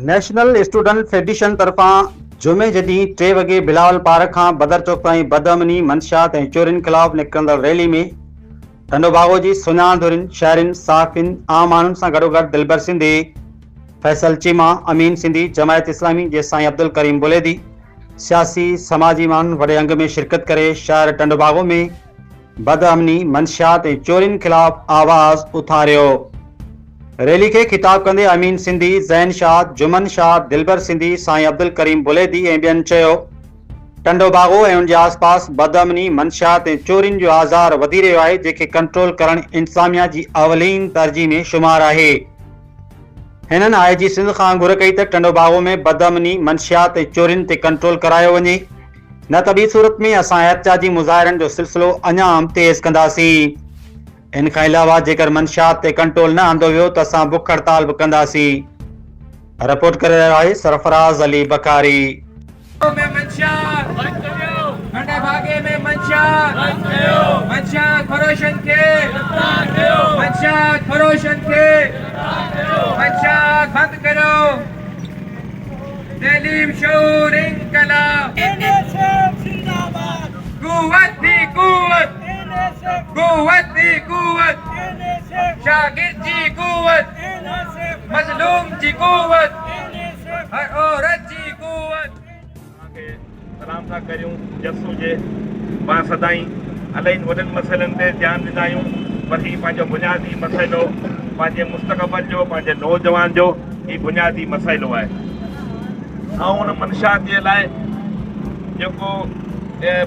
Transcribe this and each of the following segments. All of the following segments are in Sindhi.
نيشنل اسٽوڊنٽ فيڊريشن طرفان جمعي جي ڏينهن ٽي وڳي بلاول پارڪ کان بدر چوڪ تائين بدامني، منشيات ۽ چورين خلاف نڪرندڙ ريلي ۾ ٽنڊوباگو جي سڃاڻ ڌرين، شهرين، صحافين، عام ماڻهن سان گڏوگڏ دلبر سنڌي، فيصل چيما، امين سنڌي، جماعت اسلامي جي سائين عبدالڪريم بليدي، سياسي، سماجي ماڻهن وڏي انگ ۾ شرڪت ڪري شهر ٽنڊوباگو ۾ بدامني، منشيات ۽ چورين خلاف آواز اٿاريو. ريلي کي خطاب ڪندي امين سنڌي، زين شاهه، جمن شاهه، دلبر سنڌي، سائين عبدالڪريم بليدي ۽ ٻين چيو ٽنڊوباگو ۽ ان جي آس پاس بدامني، منشيات ۽ چورين جو آزار وڌي رهيو آهي جنهن کي ڪنٽرول ڪرڻ انتظاميا جي اولين ترجيح ۾ شمار آهي. هنن آء جي سنڌ کان گهر ڪئي ته ٽنڊوباگو ۾ بدامني، منشيات ۽ چورين تي ڪنٽرول ڪرايو وڃي نه ته ٻي صورت ۾ اسان احتجاجي مظاهرن جو سلسلو اڃا به تيز ڪنداسين. ان کان علاوه جيڪر منشيات تي ڪنٽرول نه آندو ويو ته اسان بک هڙتال به ڪنداسين. رپورٽ ڪري رهيو آهي سرفراز علي بکاري. ۾ منشيات بند ڪريو ننڍي ڀاڳي ۾ منشيات بند ڪيو منشيات فروشن کي گرفتار ڪيو منشيات فروشن کي گرفتار ڪيو منشيات بند ڪريو تعليم شعور انقلاب اين ايس ايف زنده باد قوت ٿي قوت اين ايس ايف قوت ٿي قوت اين ايس ايف شاگرد جي قوت اين ايس ايف مظلوم جي قوت اين ايس ايف هر عورت جي قوت. اوهان کي سلام ٿا ڪريون جس هجي پاڻ سدائين الائي وڏن مسئلن تي ڌيان ڏيندا آهيون پر هي پنهنجو بنيادي مسئلو پنهنجي مستقبل جو پنهنجي نوجوان جو هي بنيادي مسئلو آهي آئون ان منشيات جي لاء جيڪو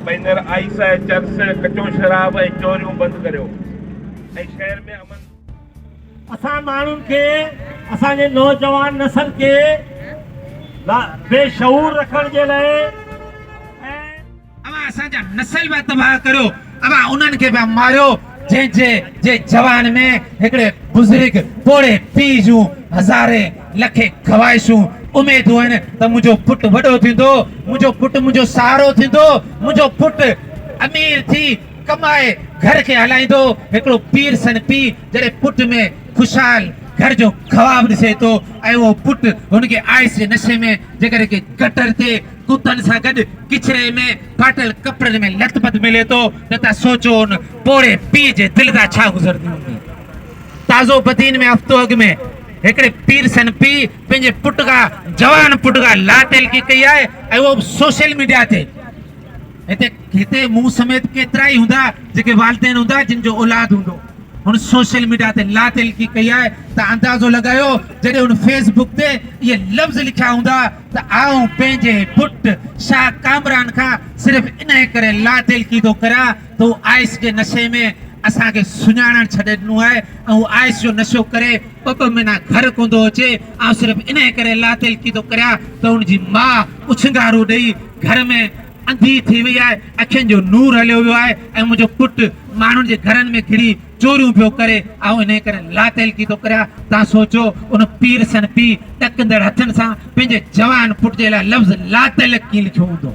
بينر آئيس چرس ڪچو شراب ۽ چوريون بند ڪريو ۽ شهر ۾ امن اسان ماڻهن کي اسان جي نوجوان نسل کي بي شعور رکڻ جي لاء ۽. اوهان اسان جا نسل پيا تباهه ڪريو، اوهان انهن کي پيا ماريو جنهن جي جي جوان ۾ هڪڙي بزرگ پوڙهي پيء جون هزارين لکين خواهشون اميدون آهن ته منهنجو پٽ وڏو ٿيندو، منهنجو پٽ منهنجو سهارو ٿيندو، منهنجو پٽ امير ٿي ڪمائي گهر کي هلائيندو. هڪڙو پيرسن پيء جڏهن پٽ ۾ خوشحال گهر جو خواب ڏسي ٿو ۽ اهو پٽ هن کي آئس جي نشي ۾ جيڪڏهن ڪنهن گٽر تي ڪتن سان گڏ ڪچري ۾ ڦاٽل ڪپڙن ۾ لت پت ملي ٿو ته تان سوچو ان پوڙهي پيء جي دل تان ڇا گذرندي هوندي. تازو بدين ۾ هفتو اڳ ۾ هڪڙي پيرسن پيء پنهنجي پٽ کان جوان پٽ کان لاتعلقي ڪئي آهي ۽ اهو به سوشل ميڊيا تي. هتي هتي مون سميت ڪيترائي هوندا جيڪي والدين هوندا جن جو اولاد هوندو هن سوشل ميڊيا تي لاتعلقي ڪئي آهي ته اندازو لڳايو جڏهن هن فيس بڪ تي اهي لفظ لکيا هوندا ته آئون پنهنجي پٽ شاهه ڪامران کان صرف انهي ڪري لاتعلقي ٿو ڪريان ته هو آئس جي نشي ۾ اسان کي سڃاڻڻ ڇڏي ڏنو آهي ۽ هو آئس جو نشو ڪري ٻه ٻه مهينا گهر ڪونه ٿو اچي آئون صرف انهي ڪري لاتعلقي ٿو ڪريان ته هن جي ماء اڇنگارون ڏئي گهر ۾ انڌي ٿي وئي آهي، اکين جو نور هليو ويو آهي ۽ منهنجو پٽ ماڻهن جي گهرن ۾ گهڙي چوريون پيو ڪري، آئون انهيء ڪري لاتعلقي ٿو ڪريان. توهان سوچو، ان پيرسن پيء ڏڪندڙ هٿن سان پنهنجي جوان پٽ جي لاء لفظ لاتعلق ڪيئن لکيو هوندو؟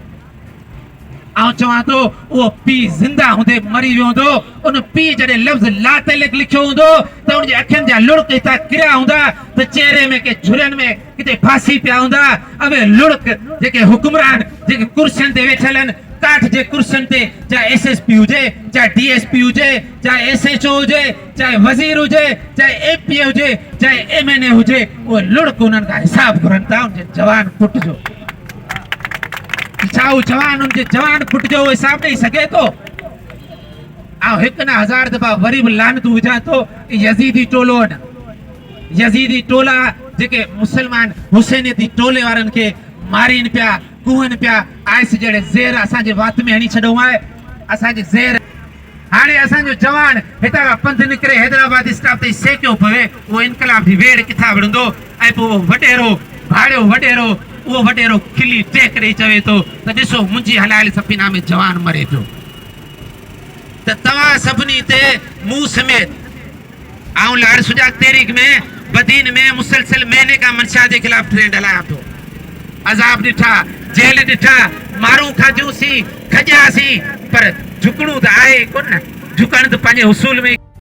آئون چوان ٿو، اهو پيء زنده هوندي مري ويو هوندو. ان پيء جڏهن لفظ لاتعلق لکيو هوندو ته ان جي اکين جا لڙڪ هتان ڪريا هوندا ته چهري ۾ ڪي جهرين ۾ ڪٿي ڦاسي پيا هوندا. اهي لڙڪ جيڪي حڪمران جيڪي ڪرسين تي ويٺل آهن، ڪاٺ جي ڪرسين تي، چاهي ايس ايس پي هجي، چاهي ڊي ايس پي هجي، چاهي ايس ايڇ او هجي، چاهي وزير هجي، چاهي ايم پي اي هجي، چاهي ايم اين اي هجي، اهي لڙڪ انهن کان حساب گهرن ٿا ان جي جوان پٽ جو. ڇا هو جوان ان جي جوان پٽ جو اهو حساب ڏئي سگهي ٿو؟ آئون هڪ نه هزار دفعا وري به لعنتون وجهان ٿو يزيدي ٽولو نه يزيدي ٽولا جيڪي مسلمان حسينيتي ٽولي وارن کي مارين پيا ڪوهن پيا آئس جهڙي زهر اسان جي وات ۾ هڻي ڇڏيو آهي اسان جي زهر هاڻي اسان جو جوان هتان کان پنڌ نڪري حيدرآباد اسٽاپ تائين سيڪيو پوي اهو انقلاب جي ويڙهه ڪٿان وڙهندو ۽ پوء اهو وڏيرو ڀاڙيو وڏيرو اهو وڏيرو کلي ٽهڪ ڏئي چوي ٿو ته ڏسو منهنجي هلايل سفينا ۾ جوان مري پيو ته توهان سڀني تي مون سميت آئون لاڙ سجاڳ تحريڪ ۾ بدين ۾ مسلسل مهيني کان منشيات جي خلاف ٽرينڊ هلايان پيو. عذاب ڏٺا، جيل ڏٺا، مارون کاڌيون سين، کڄياسين، پر جهڪڻو ته آهي ڪونه، جهڪڻ ته پنهنجي حصول ۾.